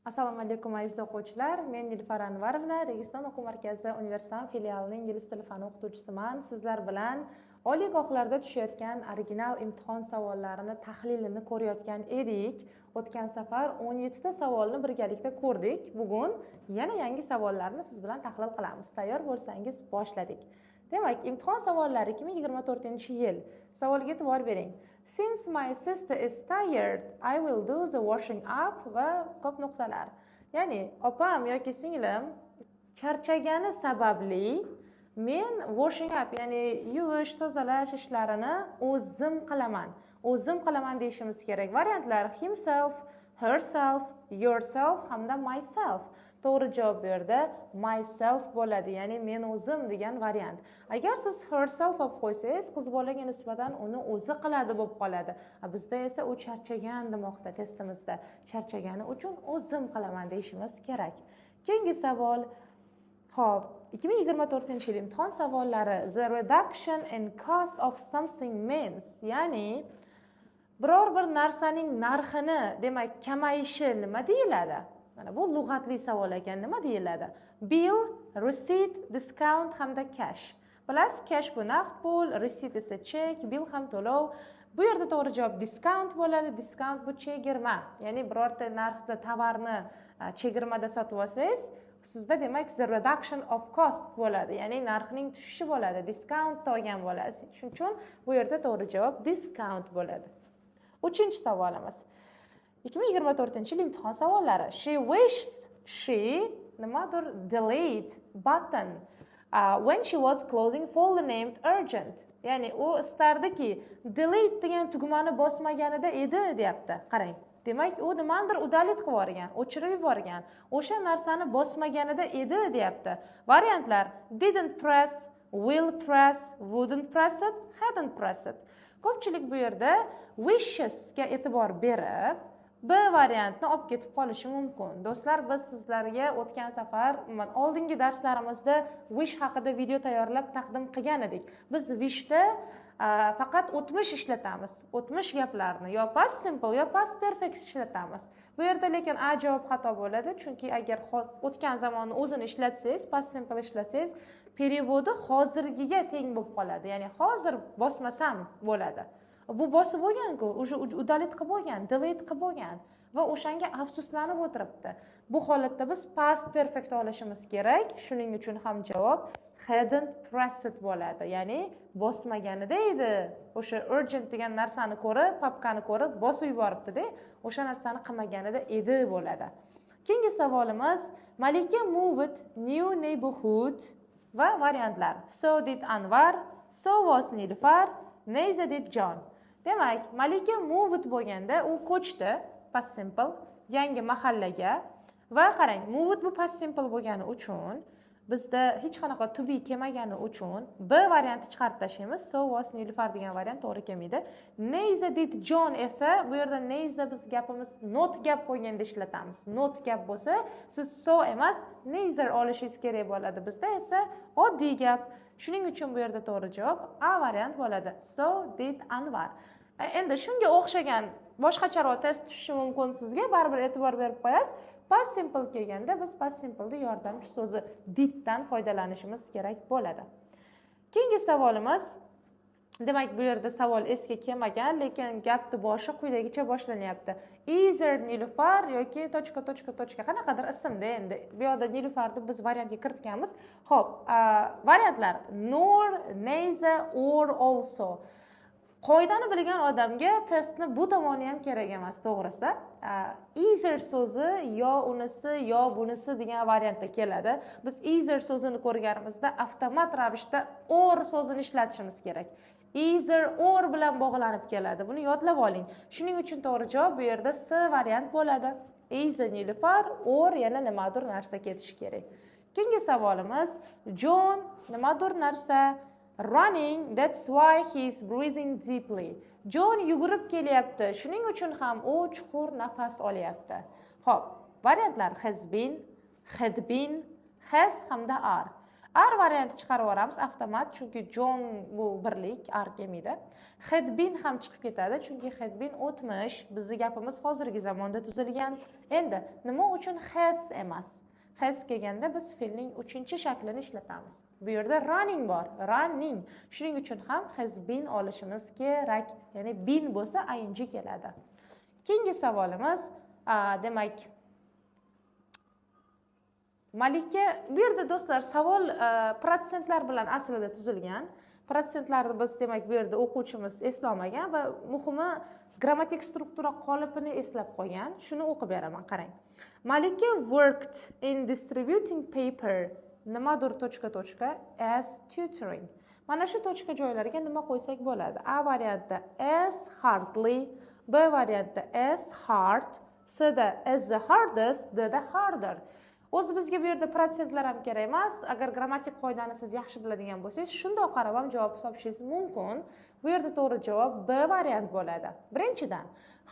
Assalomu alaykum, aziz o'quvchilar. Men Nilufar Anvarovna, Registon o'quv markazi Universal filialining ingliz tili fani o'qituvchisiman. Sizlar bilan oliygohlarda tushayotgan original imtihon savollarini tahlilini ko'rayotgan edik. O'tgan safar 17 ta savolni birgalikda ko'rdik. Bugun yana yangi savollarni siz bilan tahlil qilamiz. Tayyor bo'lsangiz, boshladik. Demak, imtihon savollari 2024-yil. Savolga e'tibor bering. "Since my sister is tired, I will do the washing up" va ko'p nuqtalar. Ya'ni opam yoki singlim charchagani sababli men washing up, ya'ni yuvish, tozalash ishlarini o'zim qilaman. O'zim qilaman deyishimiz kerak. Variantlar: himself, herself, yourself hamda myself. To'g'ri javob bu yerda myself bo'ladi, ya'ni men o'zim degan variant. Agar siz herself olib qo'ysangiz, qiz bolaga nisbatan uni o'zi qiladi bo'lib qoladi. Bizda esa u charchagan demoqda testimizda. Charchagani uchun o'zim qilaman deyishimiz kerak. Keyingi savol. Xo'p, 2024-yil imtihon savollari. The reduction in cost of something means, ya'ni biror bir narsaning narxini, demak, kamayishi nima deyiladi? Mana bu lug'atli savol ekan, nima deyiladi? Bill, receipt, discount hamda cash. Bilasiz, cash bu naqd pul, receipt esa chek, bill ham to'lov. Bu yerda to'g'ri javob discount bo'ladi. Discount bu chegirma. Ya'ni birorta narxda tovarni chegirmada sotib olsangiz, sizda, demak, the reduction of cost bo'ladi, ya'ni narxning tushishi bo'ladi, discount olgan bo'lasiz. Shuning uchun bu yerda to'g'ri javob discount bo'ladi. Uchinchi savolimiz. 2024-yil imtihon savollari. She wishes she nimadir delete button when she was closing folder named urgent. Ya'ni u istardiki, delete degan tugmani bosmaganida edi, deyapti. Qarang. Demak, u nimanidir удалить qilib yuborgan, o'chirib yuborgan. O'sha narsani bosmaganida edi, deyapti. Variantlar: didn't press, will press, wouldn't press it, hadn't press it. Ko'pchilik bu yerda wishesga e'tibor berib, B variantni olib ketib qolishi mumkin. Do'stlar, biz sizlarga o'tgan safar, umuman oldingi darslarimizda wish haqida video tayyorlab taqdim qilgan edik. Biz wishda faqat o'tmish ishlatamiz. O'tmish gaplarni yo past simple, yo past perfect ishlatamiz. Bu yerda lekin A javob xato bo'ladi, chunki agar o'tgan zamonni o'zini ishlatsangiz, past simple ishlatsangiz, перевод i hozirgiga teng bo'lib qoladi. Ya'ni hozir bosmasam bo'ladi. Bu bosib bo'lgan-ku, уже удалить qilib bo'lgan, delete qilib bo'lgan va o'shanga afsuslanib o'tiribdi. Bu holatda biz past perfect olishimiz kerak. Shuning uchun ham javob hadn't pressed bo'ladi. Ya'ni bosmaganida edi. O'sha urgent degan narsani ko'rib, papkani ko'rib bosib yuboribdi-da, o'sha narsani qilmaganida edi bo'ladi. Keyingi savolimiz: Malika moved new neighborhood va variantlar. So did Anvar, so was Nilufar, neither did John. Demak, Malika moved bo'lganda u ko'chdi, past simple, yangi mahallaga va qarang, moved bu past simple bo'lgani uchun bizda hech qanaqa to be kelmagani uchun B varianti chiqarib tashlaymiz. So was Nilufar degan variant to'g'ri kelmaydi. Neither did John esa bu yerda neither biz gapimiz not gap bo'lganda ishlatamiz. Not gap bo'lsa, siz so emas, neither olishingiz kerak bo'ladi. Bizda esa oddiy gap. Shuning uchun bu yerda to'g'ri javob A variant bo'ladi. So did Anvar. Endi shunga o'xshagan boshqacharoq test tushishi mumkin sizga, baribir e'tibor berib qo'yasiz. Past simple kelganda biz past simpleda yordamchi so'zi diddan foydalanishimiz kerak bo'ladi. Keyingi savolimiz. Demak, bu yerda savol esga kelmagan, lekin gapni boshi quyidagicha boshlanyapti. Either Nilufar yoki точка точка точка, qanaqadir ismda endi. Bu yoqda Nilufarni biz variantga kiritganmiz. Xo'p, variantlar: nor, neither, or, also. Qoidani bilgan odamga testni bu tomoni ham kerak emas, to'g'risi. Either so'zi yo unisi, yo bunisi degan variantda keladi. Biz either so'zini ko'rganimizda avtomat ravishda or so'zini ishlatishimiz kerak. Either or bilan bog'lanib keladi. Buni yodlab oling. Shuning uchun to'g'ri javob bu yerda C variant bo'ladi. Either Nilufar or yana nimadir narsa ketishi kerak. Keyingi savolimiz: John nimadir narsa running, that's why he is breathing deeply. John yugurib kelyapti, shuning uchun ham u chuqur nafas olyapti. Xo'p, variantlar: has been, had been, has hamda are. Are varianti chiqarib yuboramiz avtomat, chunki John bu birlik, are kelmaydi. Had been ham chiqib ketadi, chunki had been o'tmish, bizni gapimiz hozirgi zamonda tuzilgan. Endi nima uchun has emas? Has kelganda biz fe'lning uchinchi shaklini ishlatamiz. Bu yerda running bor, running. Shuning uchun ham has been olishimiz kerak. Ya'ni been bo'lsa ing keladi. Keyingi savolimiz, demak, Malika, bu yerda do'stlar savol protsentlar bilan aslida tuzilgan. Protsentlarni biz demak bu yerda o'quvchimiz eslolmagan va muhimi grammatik struktura qolipini eslab qolgan. Shuni o'qib beraman, qarang. Malika worked in distributing paper nimadir точка точка as tutoring. Mana shu точка joylariga nima qo'ysak bo'ladi? A variantda as hardly, B variantda as hard, C da as the hardest, D da harder. O'zi bizga bu yerda protsentlar ham kerak emas. Agar grammatik qoidani siz yaxshi biladigan bo'lsangiz, shundoq qarab ham javob topishingiz mumkin. Bu yerda to'g'ri javob B variant bo'ladi. Birinchidan,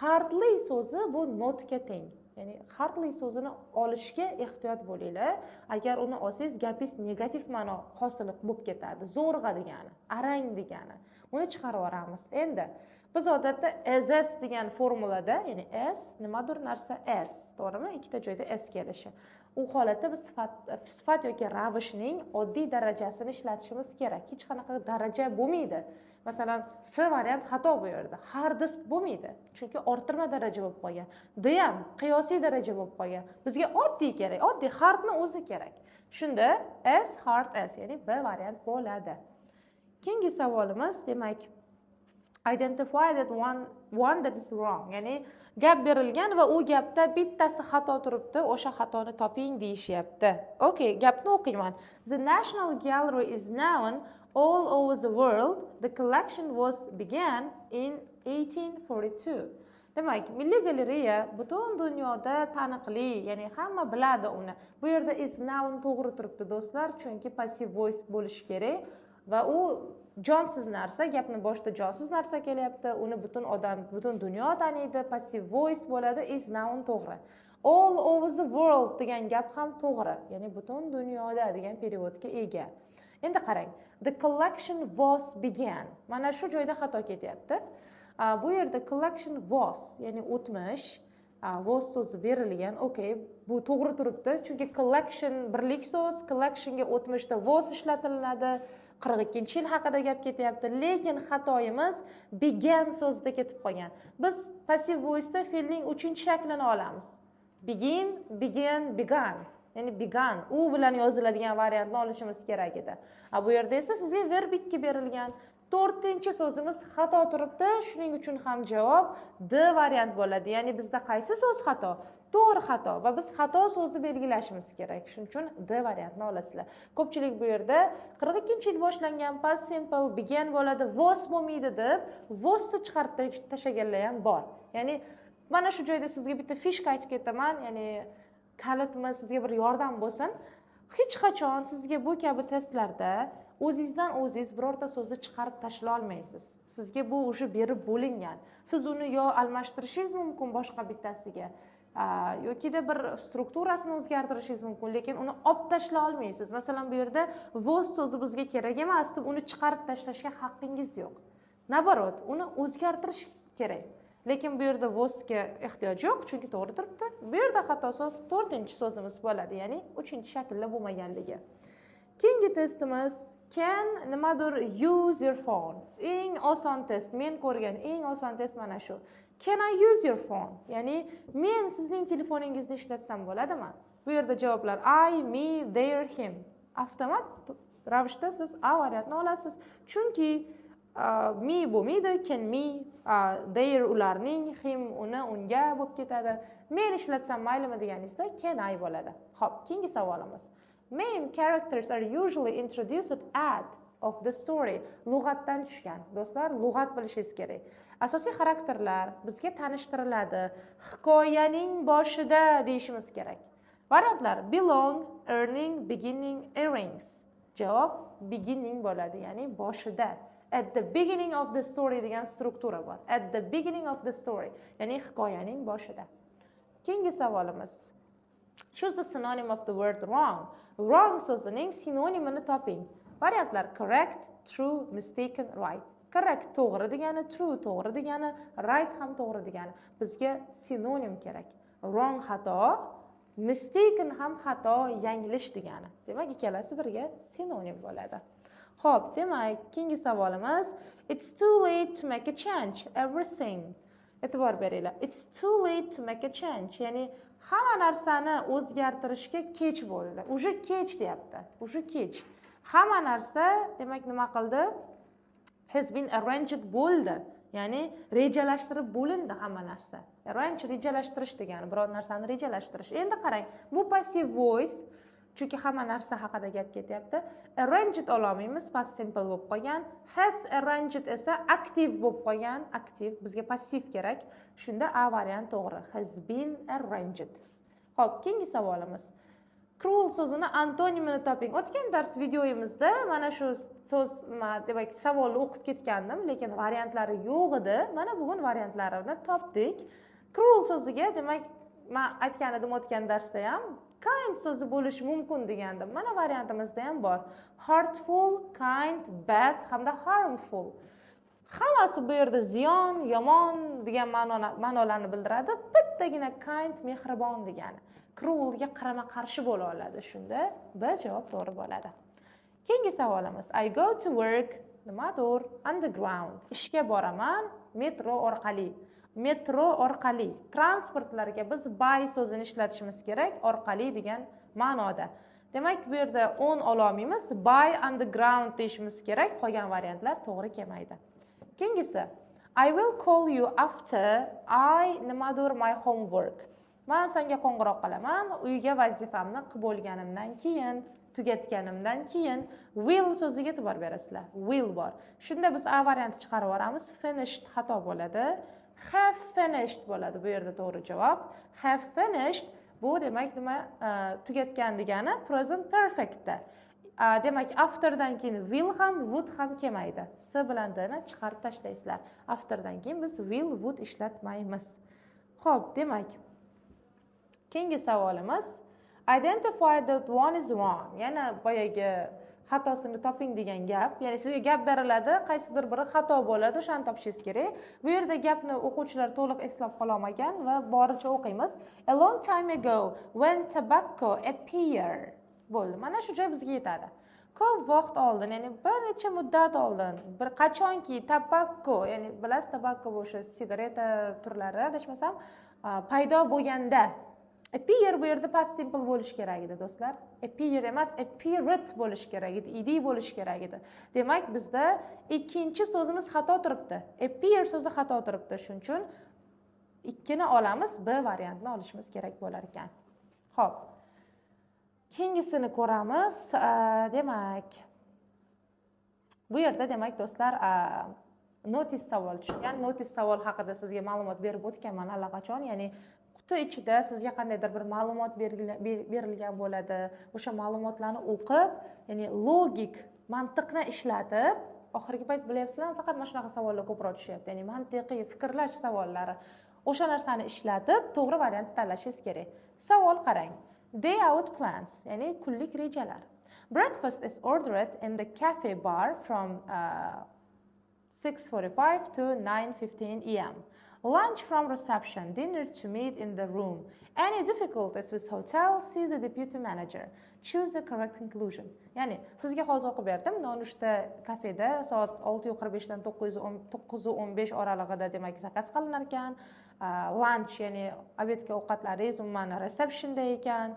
hardly so'zi bu notga teng. Ya'ni hardly so'zini olishga ehtiyot bo'linglar. Agar uni olsangiz, gapingiz negativ ma'no hosil bo'lib ketadi. Zo'rg'a degani, arang degani. Uni chiqarib yuboramiz. Endi biz odatda as degan formulada, ya'ni s nimadir narsa s, to'g'rimi? Ikkita joyda s kelishi. U holatda biz sifat yoki ravishning oddiy darajasini ishlatishimiz kerak. Hech qanaqa daraja bo'lmaydi. Masalan, C variant xato bu yerda. Hardest bo'lmaydi, chunki orttirma daraja bo'lib qolgan. D ham qiyosiy daraja bo'lib qolgan. Bizga oddiy kerak, oddiy hardni o'zi kerak. Shunda S hard S, ya'ni B variant bo'ladi. Keyingi savolimiz, demak, identify that one that is wrong. Ya'ni gap berilgan va u gapda bittasi xato turibdi, o'sha xatoni toping deyishyapti. Okay, gapni o'qiyman. The National Gallery is known all over the world. The collection was began in 1842. Demak, Milliy galereya butun dunyoda taniqli, ya'ni hamma biladi uni. Bu yerda is known to'g'ri turibdi do'stlar, chunki passive voice bo'lishi kerak va u jonsiz narsa, gapni boshida jonsiz narsa kelyapti, uni butun odam, butun dunyo taniydi, passive voice bo'ladi, is known to'g'ri. All over the world degan gap ham to'g'ri, ya'ni butun dunyoda degan periodga ega. Endi qarang, the collection was began. Mana shu joyda xato ketyapti. Bu yerda collection was, ya'ni o'tmish, was so'zi berilgan. Okay, bu to'g'ri turibdi, chunki collection birlik so'z, collectionga o'tmishda was ishlatiladi. 42-yil haqida gap ketyapti, lekin xatoyimiz began so'zida ketib qolgan. Biz passive voice'da fe'lning 3-shaklini olamiz. Begin, began, began. Ya'ni began u bilan yoziladigan variantni olishimiz kerak edi. Bu yerda esa sizga verb 2 berilgan. 4-so'zimiz xato turibdi, shuning uchun ham javob D variant bo'ladi. Ya'ni bizda qaysi so'z xato? To'g'ri xato va biz xato so'zni belgilashimiz kerak. Shuning uchun D variantini olasizlar. Ko'pchilik bu yerda 42-yil boshlangan past simple began bo'ladi, was bo'lmaydi deb wasni chiqarib tashlaganlar ham bor. Ya'ni mana shu joyda sizga bitta fishka aytib ketaman, ya'ni kalitmi sizga bir yordam bo'lsin. Hech qachon sizga bu kabi testlarda o'zingizdan o'zingiz birorta so'zni chiqarib tashlay olmaysiz. Sizga bu уже berib bo'lingan. Siz uni yo almashtirishingiz mumkin boshqa bittasiga, yokida bir strukturasini o'zgartirishingiz mumkin, lekin uni olib tashlay olmaysiz. Masalan, bu yerda was so'zi bizga kerak emas deb uni chiqarib tashlashga haqqingiz yo'q. Naborot, uni o'zgartirish kerak. Lekin bu yerda wasga ehtiyoj yo'q, chunki to'g'ri turibdi. Bu yerda xato so'z 4-so'zimiz bo'ladi, ya'ni 3-shaklda bo'lmaganligi. Keyingi testimiz can nimadir use your phone. Eng oson test, men ko'rgan eng oson test mana shu. Can I use your phone? Ya'ni men sizning telefoningizni ishlatsam bo'ladimi? Bu yerda javoblar I, me, their, him. Avtomat ravishda siz A variantini olasiz. Chunki me bo'lmaydi, can me, their ularning, him uni, unga bo'lib ketadi. Men ishlatsam maylimi deganingizda can I bo'ladi. Xo'p, keyingi savolimiz. Main characters are usually introduced at of the story. Lug'atdan tushgan. Do'stlar, lug'at bilishingiz kerak. Asosiy xarakterlar bizga tanishtiriladi. Hikoyaning boshida deyishimiz kerak. Variantlar belong, earning, beginning, earrings. Javob beginning bo'ladi, ya'ni boshida. At the beginning of the story degan struktura bor. At the beginning of the story, ya'ni hikoyaning boshida. Keyingi savolimiz. Choose the synonym of the word "wrong". "Wrong" so'zining sinonimini toping. Variantlar: correct, true, mistaken, right. Correct to'g'ri degani, true to'g'ri degani, right ham to'g'ri degani. Bizga sinonim kerak. Wrong xato, mistaken ham xato, yanglish degani. Demak, ikkalasi birga sinonim bo'ladi. Xo'p, demak, keyingi savolimiz: It's too late to make a change. Everything. E'tibor beringlar. It's too late to make a change. Ya'ni hamma narsani o'zgartirishga kech bo'ldi. Уже kech deyapti. Уже kech. Hamma narsa, demak, nima qildi? Has been arranged bo'ldi. Ya'ni rejalashtirib bo'lindi hamma narsa. Arrange rejalashtirish degani, biror narsani rejalashtirish. Endi qarang, bu passive voice, chunki hamma narsa haqida gap ketyapti. Arranged ololmaymiz, past simple bo'lib qolgan. Has arranged esa aktiv bo'lib qolgan, aktiv, bizga passiv kerak. Shunda A variant to'g'ri. Has been arranged. Xo'p, keyingi savolimiz. Cruel so'zini antonimini toping. O'tgan dars videoyimizda mana shu so'z, nima, demak, savolni o'qib ketgandim, lekin variantlari yo'q edi. Mana bugun variantlarini topdik. Cruel so'ziga, demak, men aytgan edim o'tgan darsda ham, kind so'zi bo'lishi mumkin degandim. Mana variantimizda ham bor. Hurtful, kind, bad hamda harmful. Hammasi bu yerda ziyon, yomon degan ma'nolarni bildiradi. Bittagina kind mehribon degani. Cruelga qarama-qarshi bo'la oladi. Shunda B javob to'g'ri bo'ladi. Keyingi savolimiz. I go to work nimadir underground. Ishga boraman metro orqali. Metro orqali. Transportlarga biz by so'zini ishlatishimiz kerak, orqali degan ma'noda. Demak, bu yerda on ololmaymiz, by underground deyishimiz kerak, qolgan variantlar to'g'ri kelmaydi. Keyingisi, I will call you after I nimadir my homework. Men senga qo'ng'iroq qilaman, uyga vazifamni qilib bo'lganimdan keyin, tugatganimdan keyin. Will so'ziga e'tibor berasizlar. Will bor. Shunda biz A varianti chiqarib yuboramiz. Finished xato bo'ladi. Have finished bo'ladi bu yerda to'g'ri javob. Have finished bu demak nima, tugatgan degani present perfectda. Demak, afterdan keyin will ham, would ham kelmaydi. S bilan D ni chiqarib tashlaysizlar. Afterdan keyin biz will, would ishlatmaymiz. Xo'p, demak, keyingi savolimiz: Identify that one is wrong. Yana boyagi xatosini toping degan gap. Ya'ni sizga gap beriladi, qaysidir biri xato bo'ladi, o'shani topishingiz kerak. Bu yerda gapni o'quvchilar to'liq eslab qola olmagan va boricha o'qiymiz. A long time ago when tobacco appeared. Bo'ldi. Mana shu joy bizga yetadi. Ko'p vaqt oldin, ya'ni bir necha muddat oldin, bir qachonki tobacco, ya'ni bilasiz, tobacco bu o'sha sigareta turlari, adashmasam, paydo bo'lganda. Appear bu yerda past simple bo'lishi kerak edi, do'stlar. Appear emas, appeared bo'lishi kerak edi, ed bo'lishi kerak edi. Demak, bizda ikkinchi so'zimiz xato turibdi. Appear so'zi xato turibdi. Shuning uchun ikkini olamiz, B variantini olishimiz kerak bo'lar ekan. Xo'p. Keyingisini ko'ramiz. Demak, bu yerda, demak, do'stlar, notice savol tushgan. Notice savol haqida sizga ma'lumot berib o'tganman allaqachon. Ya'ni quti ichida sizga qandaydir bir ma'lumot berilgan bo'ladi. O'sha ma'lumotlarni o'qib, ya'ni logik mantiqni ishlatib, oxirgi payt bilyapsizlarmi, faqat mana shunaqa savollar ko'proq tushyapti. Ya'ni mantiqiy fikrlash savollari. O'sha narsani ishlatib, to'g'ri variantni tanlashingiz kerak. Savol qarang. Day out plans, ya'ni kunlik rejalar. Breakfast is ordered in the cafe bar from 6:45 to 9:15 a.m. Lunch from reception, dinner to meet in the room. Any difficulties with hotel, see the deputy manager. Choose the correct conclusion. Ya'ni sizga hozir o'qib berdim. Nonushta kafeda soat 6:45 dan 9:15 oralig'ida, demak, zakaz qilinar ekan. Lunch, ya'ni обед ga ovqatlaringiz umuman receptionda ekan.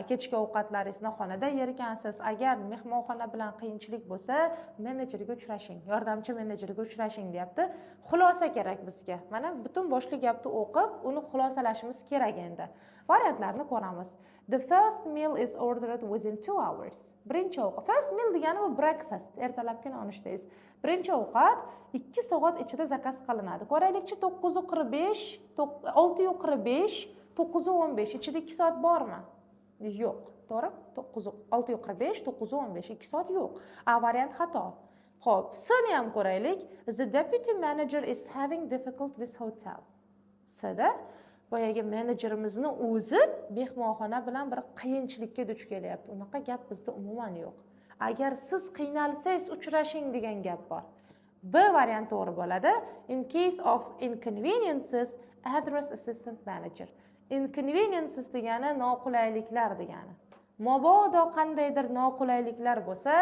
Kechki ovqatlaringizni xonada yer ekansiz. Agar mehmonxona bilan qiyinchilik bo'lsa, menejerga uchrashing, yordamchi menejerga uchrashing deyapti. Xulosa kerak bizga. Mana butun boshli gapni o'qib, uni xulosalashimiz kerak endi. Variantlarni ko'ramiz. The first meal is ordered within 2 hours. Birinchi ovqat. First meal degani bu breakfast, ertalabki nonushtangiz. Birinchi ovqat 2 soat ichida zakaz qilinadi. Ko'raylikchi, 9:45, 6:45, 9:15 ichida 2 soat bormi? Yo'q, to'g'ri? To'qqiz, 6:45, 9:15, 2 soat yo'q. A variant xato. Xo'p, C ni ham ko'raylik. The deputy manager is having difficult with hotel. C da Boyagi menejerimizni o'zi mehmonxona bilan bir qiyinchilikka duch kelyapti. Unaqa gap bizda umuman yo'q. Agar siz qiynalsangiz, uchrashing degan gap bor. B variant to'g'ri bo'ladi. In case of inconveniences, address assistant manager. Inconveniences degani noqulayliklar degani. Mabodo qandaydir noqulayliklar bo'lsa,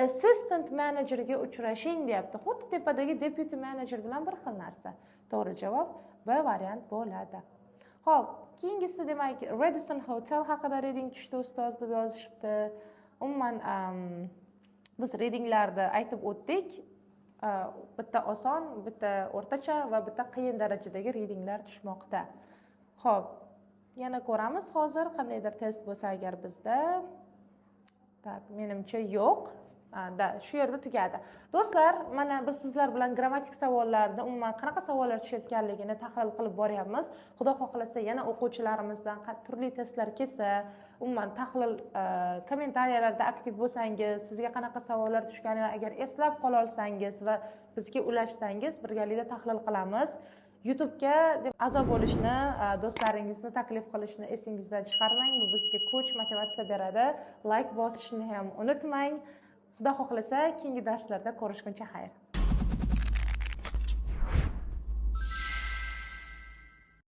assistant managerga uchrashing deyapti. Xuddi tepadagi deputy manager bilan bir xil narsa. To'g'ri javob B variant bo'ladi. Xo'p, keyingisi, demak, Radisson Hotel haqida reading tushdi, ustoz, deb yozishibdi. Umuman, biz readinglarni aytib o'tdik. Bitta oson, bitta o'rtacha va bitta qiyin darajadagi readinglar tushmoqda. Xo'p, yana ko'ramiz hozir qandaydir test bo'lsa agar bizda. Так, menimcha yo'q. Да, shu yerda tugadi. Do'stlar, mana biz sizlar bilan grammatik savollarni, umuman qanaqa savollar tushayotganligini tahlil qilib boryapmiz. Xudo xohlasa, yana o'quvchilarimizdan turli testlar kelsa, umuman tahlil, kommentariyalarda aktiv bo'lsangiz, sizga qanaqa savollar tushganini agar eslab qola olsangiz va bizga ulashsangiz, birgalikda tahlil qilamiz. YouTube'ga a'zo bo'lishni, do'stlaringizni taklif qilishni esingizdan chiqarmang. Bu bizga kuch, motivatsiya beradi. Like bosishni ham unutmang. Xudo xohlasa, keyingi darslarda ko'rishguncha xayr.